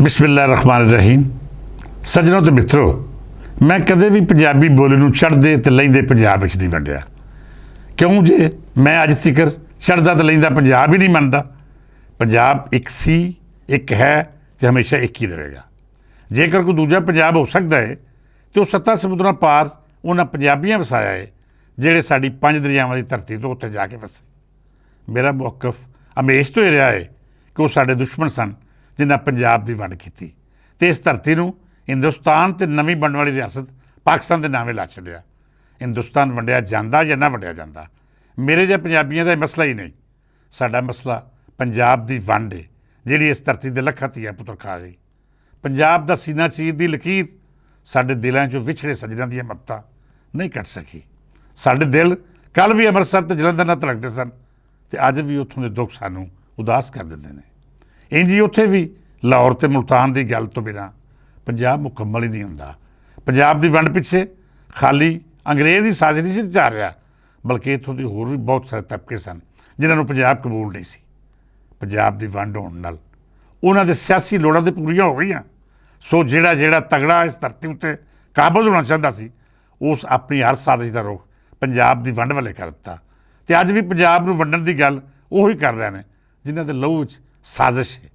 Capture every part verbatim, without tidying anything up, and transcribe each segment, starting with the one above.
بسم اللہ الرحمن الرحیم۔ سجنوں تے مترو، میں کدے وی پنجابی بولی نوں چڑھدے تے لہندے پنجاب وچ نہیں ونڈیا، کیوں جے میں اج تیکر چڑھدا تے لہندا پنجاب ہی نہیں مندا۔ پنجاب اک سی، اک ہے، تے ہمیشہ اک ہی رہے گا۔ جے کر کوئی دوجا پنجاب ہو سکدا ہے، تے او ستا سمندراں پار انہاں پنجابیاں وسایا ہے، جہڑے ساڈی پنج دریاواں دی دھرتی توں اتھے جا کے وسے۔ میرا موقف ہمیش توں ایہہ رہیا ہے کہ او ساڈے دشمن سن، جنہاں پنجاب دی ونڈ کیتی تے اس دھرتی نوں ہندوستان تے نویں بنڈ والی ریاست پاکستان دے ناویں لا چھڈیا۔ ہندوستان ونڈیا جاندا یا نہ ونڈیا جاندا، میرے جا پنجابیاں دا ایہہ مسئلہ ہی نہیں۔ ساڈا مسئلہ پنجاب دی ونڈ ہے، جہڑی اس دھرتی دے لکھاں تیاں پتر کھا گئی۔ پنجاب دا سینہ چیر دی لکیر ساڈے دلاں چوں وچھڑے سجناں دیاں مپتاں نہیں کٹ سکی۔ ساڈے دل کل وی امرتسر تے جلندر نال تڑکدے سن، تے اج وی اتھوں دے دکھ سانوں اداس کر دیندے نے۔ انجی اتھے وی لاہور تے ملتان دی گل توں بنا پنجاب مکمل ہی نہیں ہوندا۔ پنجاب دی ونڈ پچھے خالی انگریز ہی سازش نہیں سی چاہ رہیا، بلکہ اتھوں دی ہور وی بہت سارے طبقے سن، جنہاں نوں پنجاب قبول نہیں سی۔ پنجاب دی ونڈ ہون نال انہاں دے سیاسی لوڑاں تے پوریاں ہو گئیاں۔ سو جیڑا جیڑا تگڑا اس دھرتی اتے قابض ہونا چاہندا سی، اس اپنی ہر سازش دا رخ پنجاب دی ونڈ والے کر دتا۔ تے اج وی پنجاب نوں ونڈن دی گل اوہی کر رہے نے، جنہاں دے لہو وچ سازش ہے۔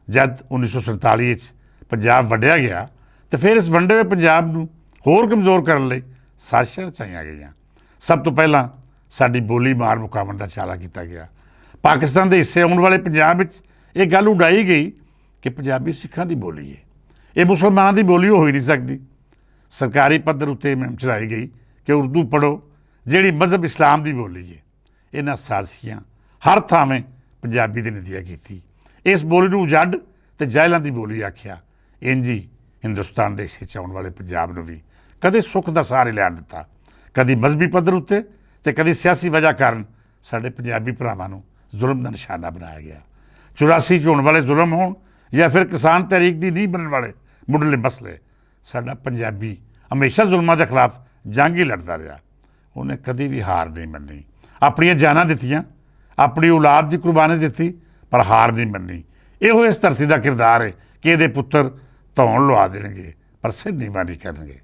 جد انیس سو سینتالیس وچ پنجاب ونڈیا گیا، تے فیر اس ونڈے ہوئے پنجاب نوں ہور کمزور کرن لئی سازشاں رچائیاں گئیاں۔ سب توں پہلاں ساڈی بولی مار مکاون دا چالا کیتا گیا۔ پاکستان دے حصے آؤن والے پنجاب وچ ایہہ گل اڈائی گئی کہ پنجابی سکھاں دی بولی ہے، ایہہ مسلماناں دی بولی ہوئی نہیں سکدی۔ سرکاری پدر اتے مہم چلائی گئی کہ اردو پڑھو، جہڑی مذہب اسلام دی بولی ہے۔ انہاں سازشیاں ہر تھاویں پنجابی دی ندیا کیتی۔ اس بولی نوں اجڈ تے جاہلاں دی بولی آکھیا۔ انجی ہندوستان دے حصے چاؤن والے پنجاب نوں وی کدے سکھ دا سہارے لیان دتا، کدی مذہبی پدر اتے تے کدی سیاسی وجہ کارن ساڈے پنجابی بھراواں نوں ظلم دا نشانہ بنایا گیا۔ چوراسی چون والے ظلم ہون یا فیر کسان تحریک دی نہیں بنن والے مڈلے مسئلے، ساڈا پنجابی ہمیشہ ظلماں دے خلاف جنگ ہی لڑدا رہیا۔ انہیں کدی وی ہار نہیں منی۔ اپنیاں جاناں دتیاں، اپنی اولاد دی قربانی دتی، پر ہار نہیں منی۔ ایہو اس دھرتی دا کردار ہے کہ ایہدے پتر تون لوا دینگے، پر سر نیوا نہیں کرنگے۔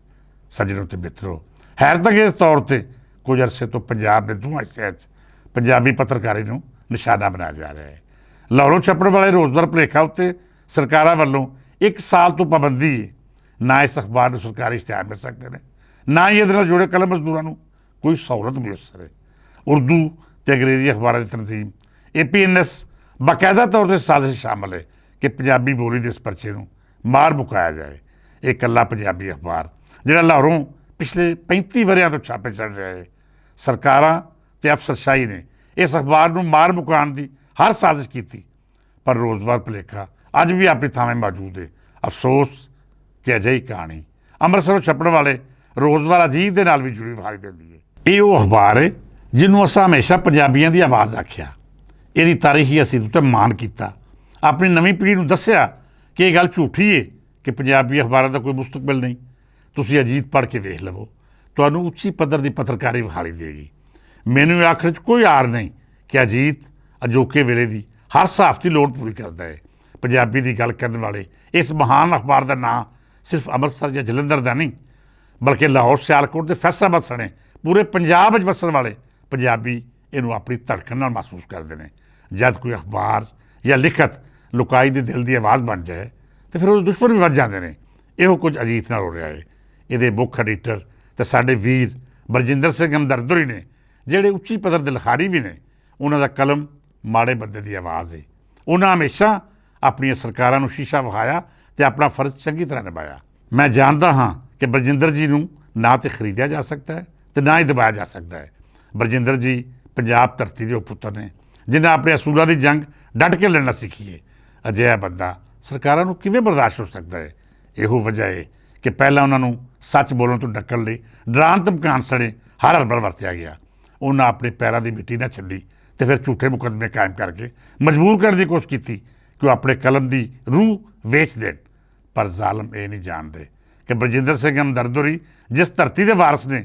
سجنوں تے مترو، حیرت انگیز طور تے کچھ عرصے توں پنجاب دے دوہاں حصے وچ پنجابی پترکاری نوں نشانہ بنایا جا رہا ہے۔ لاہوروں چھپن والے روزدار پلیکھا اتے سرکاراں ولوں اک سال توں پابندی ہے۔ نہ اس اخبار نوں سرکاری اشتہار مل سکدے نے، نہ ہی ایہدے نال جڑے قلم مزدوراں نوں کوئی سہولت میسر ہے۔ اردو تے انگریزی اخباراں دی تنظیم اے پی این ایس باقاعدہ طور تے سازش شامل ہے کہ پنجابی بولی دے اس پرچے نوں مار مکایا جائے۔ ایک کلا پنجابی اخبار جڑا لاہوروں پچھلے پینتی وریاں توں چھاپے چڑھ رہا ہے، سرکاراں تے افسر شاہی نے اس اخبار نوں مار مکان دی ہر سازش کیتی، پر روزگار پلیکھا اج وی اپنی تھاویں موجود ہے۔ افسوس کہ اجہی کہانی امرتسروں چھپن والے روزگار اجیت دے نال وی جڑی وکھائی دیندی ہے۔ ایہہ او اخبار ہے جنوں اساں ہمیشہ پنجابیاں دی آواز آکھیا، ایہدی تاریخی حیثیت اتے مان کیتا، اپنی نویں پیڑھی نوں دسیا کہ ایہہ گل جھوٹی ہے کہ پنجابی اخباراں دا کوئی مستقبل نہیں۔ تسی اجیت پڑھ کے ویکھ لوو، تہانوں اچھی پدر دی پترکاری وکھالی دے گی۔ مینوں ایہہ آکھن وچ کوئی آر نہیں کہ اجیت اجوکے ویلے دی ہر صحافتی لوڑ پوری کردا ہے۔ پنجابی دی گل کرن والے اس مہان اخبار دا ناں صرف امرتسر یا جلندر دا نہیں، بلکہ لاہور، سیالکوٹ تے فیصل آباد سنے پورے پنجاب وچ وسن والے پنجابی اینوں اپنی دھڑکن نال محسوس کردے نے۔ جد کوئی اخبار یا لکھت لکائی دے دل دی آواز بن جائے، تے فیر اوہدے دشمن وی ودھ جاندے نے۔ ایہو کچھ اجیت نال ہو رہیا ہے۔ ایہدے مکھ ایڈیٹر تے ساڈے ویر برجندر سنگھ ہمدردوری نے، جہڑے اچھی پدر دے لکھاری وی نے۔ انہاں دا قلم ماڑے بندے دی آواز ہے۔ انہاں ہمیشہ اپنیاں سرکاراں نوں شیشہ وکھایا تے اپنا فرض چنگی طرح نبھایا۔ میں جاندا ہاں کہ برجندر جی نوں نہ تے خریدیا جا سکدا ہے تے نہ ہی دبایا جا سکدا ہے۔ برجندر جی پنجاب دھرتی دے او پتر نے، جنہاں اپنے اصولاں دی جنگ ڈٹ کے لڑنا سیکھی ہے۔ اجہا بندہ سرکاراں نوں کیویں برداشت ہو سکدا ہے؟ ایہو وجہ ہے کہ پہلاں انہاں نوں سچ بولن توں ڈکن لئی ڈران دھمکان سڑے ہر ہربر ورتیا گیا۔ انہاں اپنے پیراں دی مٹی نہ چھڈی تے فیر جھوٹے مقدمے قائم کر کے مجبور کرن دی کوشش کیتی کہ او اپنے قلم دی روح ویچ دین۔ پر ظالم ایہہ نہیں جاندے کہ برجندر سنگھ ہمدردوری جس دھرتی دے وارث نے،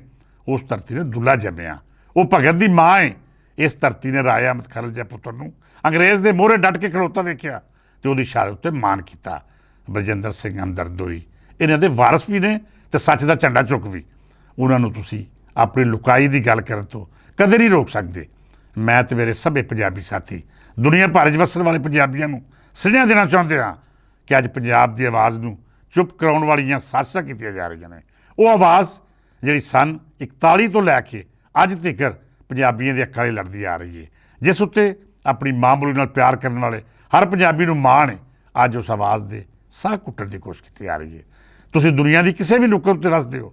اس دھرتی نے دلہا جمیا۔ او بھگت دی ماں ہے۔ اس دھرتی نے رائے احمد کھلجا پتر نوں انگریز دے موہرے ڈٹ کے کھلوتا ویکھیا تے اوہدی شہادت اتے مان کیتا۔ برجندر سنگھ ہمدردوری انہاں دے وارث وی نے، تے سچ دا جھنڈا چک وی۔ انہاں نوں تسی اپنی لکائی دی گل کرن توں کدے نہیں روک سکدے۔ میں تے میرے سبھے پنجابی ساتھی دنیا بھر وچ وسن والے پنجابیاں نوں سنیہا دینا چاہندے ہاں کہ اج پنجاب دی آواز نوں چپ کراؤن والیاں سازشاں کیتیاں جا رہیاں نے۔ او آواز جڑی سن اکتالی توں لے کے اج تک پنجابیاں دے اکھاں لئی لڑدی آ رہی ہے، جس اتے اپنی ماں بولی نال پیار کرن والے ہر پنجابی نوں ماں نے اج اس آواز دے ساہ کٹن دی کوشش کیتی آ رہی ہے۔ تسی دنیا دی کسے وی نکڑ اتے رس دیو،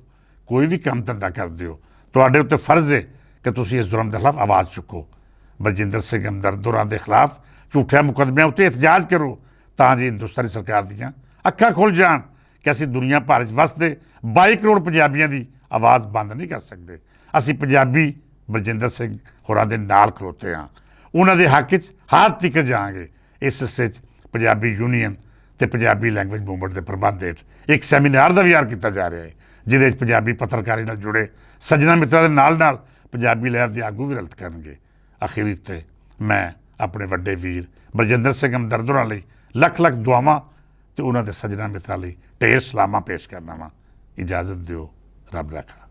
کوئی وی کم دھندا کر دیو، تہاڈے اتے فرض ہے کہ تسی اس ظلم دے خلاف آواز چکو۔ برجندر سنگھ ہمدرد ہوراں دے خلاف جھوٹے مقدمیاں اتے احتجاج کرو، تاں جے ہندوستانی سرکار دیاں اکھاں کھل جان کہ اسی دنیا بھر وچ وسدے بائی کروڑ پنجابیاں دی آواز بند نہیں کر سکدے۔ اسی پنجابی برجندر سنگھ ہوراں دے نال کھلوتے ہاں، انہاں دے حق وچ ہاتھ تک جاؤں گے۔ اس حصے وچ پنجابی یونین تے پنجابی لینگویج موومنٹ دے پربند ہیٹھ ایک سیمینار دا وی آر کیتا جا رہا ہے، جس وچ پنجابی پترکاری نال جڑے سجنا مترا دے نال نال پنجابی لہر دے آگو وی رلت کرنگے۔ آخری تے میں اپنے وڈے ویر برجندر سنگھ ہمدرد ہوراں لئی لکھ لکھ دعاواں تے انہاں دے سجنا متراں لئی ڈھیر سلاماں پیش کرنا واں۔ اجازت دیو، رب رکھا۔